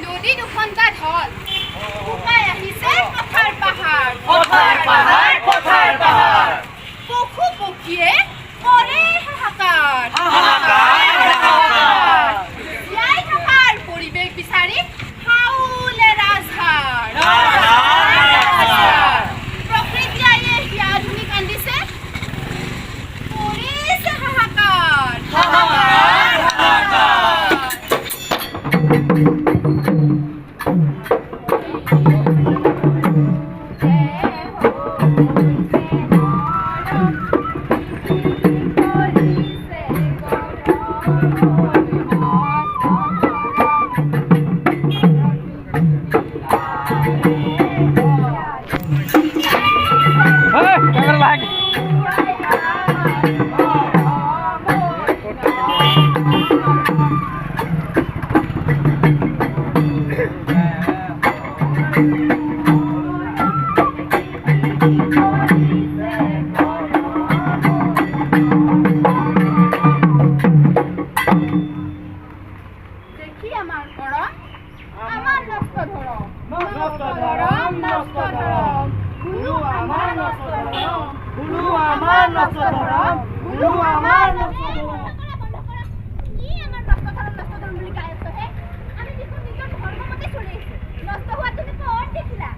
নদী দুখন গাত হ'ল শুকাই আহিছে পথাৰ পাহাৰ। পথাৰ পাহাৰ, পথাৰ পাহাৰ। পশু পক্ষীয়ে কৰে হাহাকাৰ। হাহাকাৰ, হাহাকাৰ। জীয়াই থকাৰ পৰিৱেশ বিচাৰি হাউলে ৰাজহাড়। ৰাজহাড়, ৰাজহাড়। প্ৰকৃতি আইয়ে হিয়া ধুনি কান্দিছে, কৰিছে হাহাকাৰ। হাহাকাৰ, হাহাকাৰ। দেখি আমাৰ কৰম, আমাৰ নষ্ট ধৰম। নষ্ট ধৰম, নষ্ট ধৰম। বোলো আমাৰ নষ্ট ধৰম। বোলো আমাৰ নষ্ট ধৰম, বোলো আমাৰ নষ্ট ধৰম। কি আমাৰ নষ্ট ধৰম, নষ্ট ধৰম বুলি গাই আছ হে? আমি দেখোন নিজৰ ধৰ্মমতে চলি আহিছো। নষ্ট হোৱা তুমি ক'ত দেখিলা?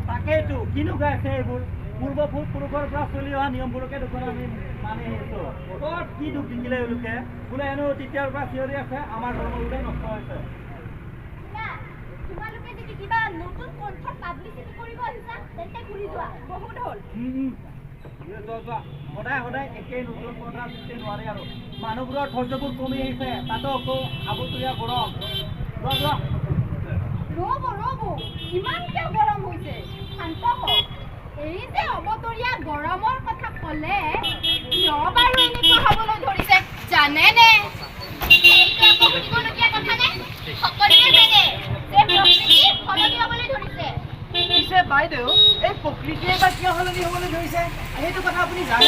তাকেইতো, কিনো গাইছে এইবোৰ? পূৰ্বপুৰুষৰ পৰা চলি অহা নিয়মবোৰকে দেখোন আমি মানি আহিছো। ক'ত কি দুখ দেখিলে এওঁলোকে? বোলে হেনো তেতিয়াৰ পৰা চিঞৰি আছে, আমাৰ ধৰ্ম বোলে নষ্ট হৈছে। শুনা, তোমালোকে যদি কিবা নতুন পন্থাৰ পাব্লিচিটি কৰিব আহিছা, তেন্তে ঘূৰি যোৱা, বহুত হ'ল। যোৱা যোৱা। সদায় সদায় একেই নতুন পন্থা সৃষ্টি নোৱাৰে আৰু। মানুহবোৰৰ ধৈৰ্যবোৰ কমি আহিছে, তাতো আকৌ আবতৰীয়া গৰম। যোৱা যোৱা। ৰ'ব ৰ'ব, ইমান কিয় গৰম হৈছে? শান্ত হওক। এই যে অবতৰীয়া গৰমৰ কথা ক'লে, কিয় বাৰু এনেকুৱা হ'বলৈ ধৰিছে জানেনে? সেইটো আকৌ সুধিবলগীয়া কথা নে? সকলোৱে জানে যে প্ৰকৃতি সলনি হ'বলৈ ধৰিছে। পিছে বাইদেউ, এই প্ৰকৃতিয়ে বা কিয় সলনি হ'বলৈ ধৰিছে, সেইটো কথা আপুনি জানে?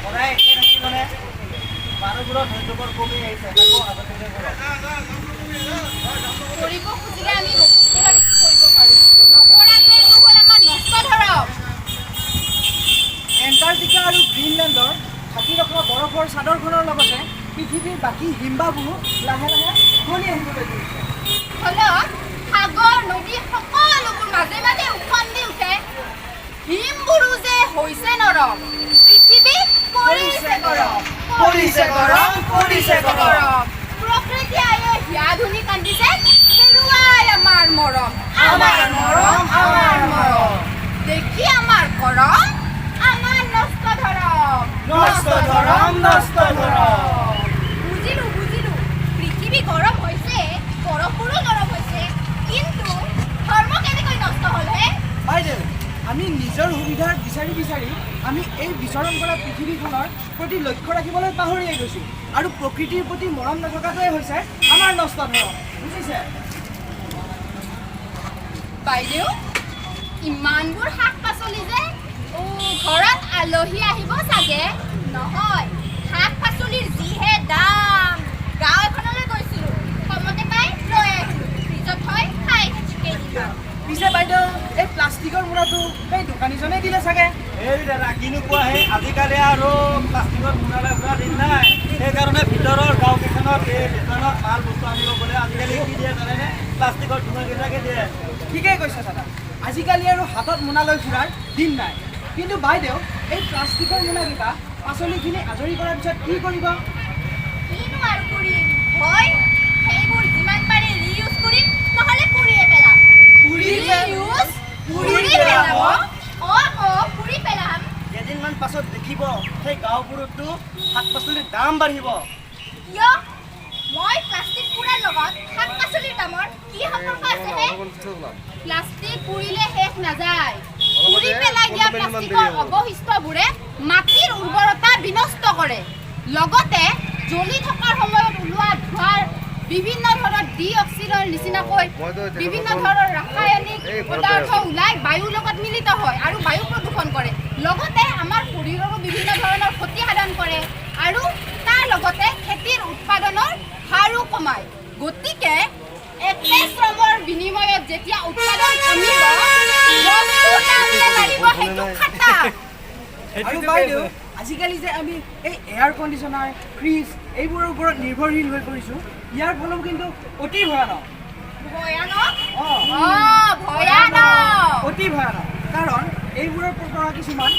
সদায় একে থাকিবনে? মানুহবোৰৰ ধৈৰ্যবোৰ কমি আহিছে, তাকো আবতৰীয়া গৰম। কৰিব খুজিলে আমি বহুত কিবা কিবি কৰিব পাৰোঁ। নকৰাটোৱেতো হ'ল আমাৰ নষ্ট ধৰম। এণ্টাৰ্কটিকা আৰু গ্ৰীণলেণ্ডৰ ঢাকি ৰখা বৰফৰ চাদৰখনৰ লগতে পৃথিৱীৰ বাকী হিমবাহবোৰো লাহে লাহে গলি আহিবলৈ ধৰিছে। ফলত সাগৰ, নদী সকলোবোৰ মাজে মাজে উফন্দি উঠে। হিমবোৰো যে হৈছে নৰম, পৃথিৱী পৰিছে গৰম। পৰিছে গৰম, পৰিছে গৰম। প্ৰকৃতি আয়ে হিয়া ধুনি কান্দিছে, হেৰুৱাই আমাৰ মৰম। আমাৰ মৰম, আমাৰ মৰম। দেখি আমাৰ কৰম, আমাৰ নষ্ট ধৰম। নষ্ট ধৰম, নষ্ট ধৰম। বুজিলো বুজিলো, পৃথিৱী গৰম হৈছে, বৰফবোৰো নৰম হৈছে, কিন্তু ধৰ্ম কেনেকৈ নষ্ট হ'ল হে? বাইদেউ, আমি নিজৰ সুবিধাৰ বিচাৰি বিচাৰি আমি এই বিচৰণ কৰা পৃথিৱীখনৰ প্ৰতি লক্ষ্য ৰাখিবলৈ পাহৰিয়ে গৈছোঁ আৰু প্ৰকৃতিৰ প্ৰতি মৰম নথকাটোৱে হৈছে আমাৰ নষ্ট ধৰম, বুজিছে? বাইদেউ, ইমানবোৰ শাক পাচলি যে? অ' ঘৰত আলহী আহিব চাগে। নহয়, শাক পাচলিৰ যিহে দাম, গাঁও এখনলৈ গৈছিলোঁ, কমতে পাই লৈ আহিলোঁ। ফ্ৰিজত থৈ খাই থাকিম কেইদিনমান। পিছে বাইদেউ, এই প্লাষ্টিকৰ মোনাটো সেই দোকানীজনে দিলে চাগে। এই দাদা, কিনো কোৱাহে? আজিকালি আৰু প্লাষ্টিকৰ মোনালৈ ফুৰা দিন নাই। সেইকাৰণে ভিতৰৰ গাঁওকেইখনত এই দোকানত মাল বস্তু আনিব গ'লে আজিকালি কি দিয়ে জানেনে? প্লাষ্টিকৰ ঠোঙাকেইটাকে দিয়ে। ঠিকেই কৈছে দাদা, আজিকালি আৰু হাতত মোনা লৈ ফুৰাৰ দিন নাই। কিন্তু বাইদেউ, এই প্লাষ্টিকৰ মোনাকেইটা পাচলিখিনি আজৰি কৰাৰ পিছত কি কৰিব? কিনো আৰু কৰিম হয়, সেইবোৰ যিমান পাৰি ৰিইউজ কৰিম, নহ'লে পুৰিয়ে পেলাম। পুৰি ৰিইউজ? পুৰি পুৰি পেলাব? পেলাব। অ অ পুৰি পেলাম। কেইদিনমান পাছত দেখিব, সেই গাঁওবোৰতো শাক পাচলিৰ দাম বাঢ়িব। কিয়? মই প্লাষ্টিক পুৰাৰ লগত শাক পাচলিৰ দামৰ কি সম্পৰ্ক আছে হে? প্লাষ্টিক পুৰিলে শেষ নাযায়। পুৰি পেলাই দিয়া প্লাষ্টিকৰ অৱশিষ্টবোৰে মাটিৰ উৰ্বৰতা বিনষ্ট কৰে। লগতে জ্বলি থকাৰ সময়ত ওলোৱা ধোঁৱাৰ বিভিন্ন ধৰণৰ ডি অক্সিনৰ নিচিনাকৈ বিভিন্ন ধৰণৰ ৰাসায়নিক পদাৰ্থ ওলাই বায়ুৰ লগত মিলিত হয় আৰু বায়ু প্ৰদূষণ কৰে। লগতে আমাৰ শৰীৰৰো বিভিন্ন ধৰণৰ ক্ষতি সাধন কৰে আৰু তাৰ লগতে খেতিৰ উৎপাদনৰ হাৰো কমায়। গতিকে একে শ্ৰমৰ বিনিময়ত যেতিয়া উৎপাদন কমিব, বস্তুৰ দাম যে বাঢ়িব সেইটো খাটাং। আৰু বাইদেউ, আজিকালি যে আমি এই এয়াৰ কণ্ডিশ্যনাৰ, ফ্ৰিজ এইবোৰৰ ওপৰত নিৰ্ভৰশীল হৈ পৰিছোঁ, ইয়াৰ ফলো কিন্তু অতি ভয়ানক। ভয়ানক? অঁ। অ, ভয়ানক। অতি ভয়ানক, কাৰণ এইবোৰৰ পৰা কিছুমান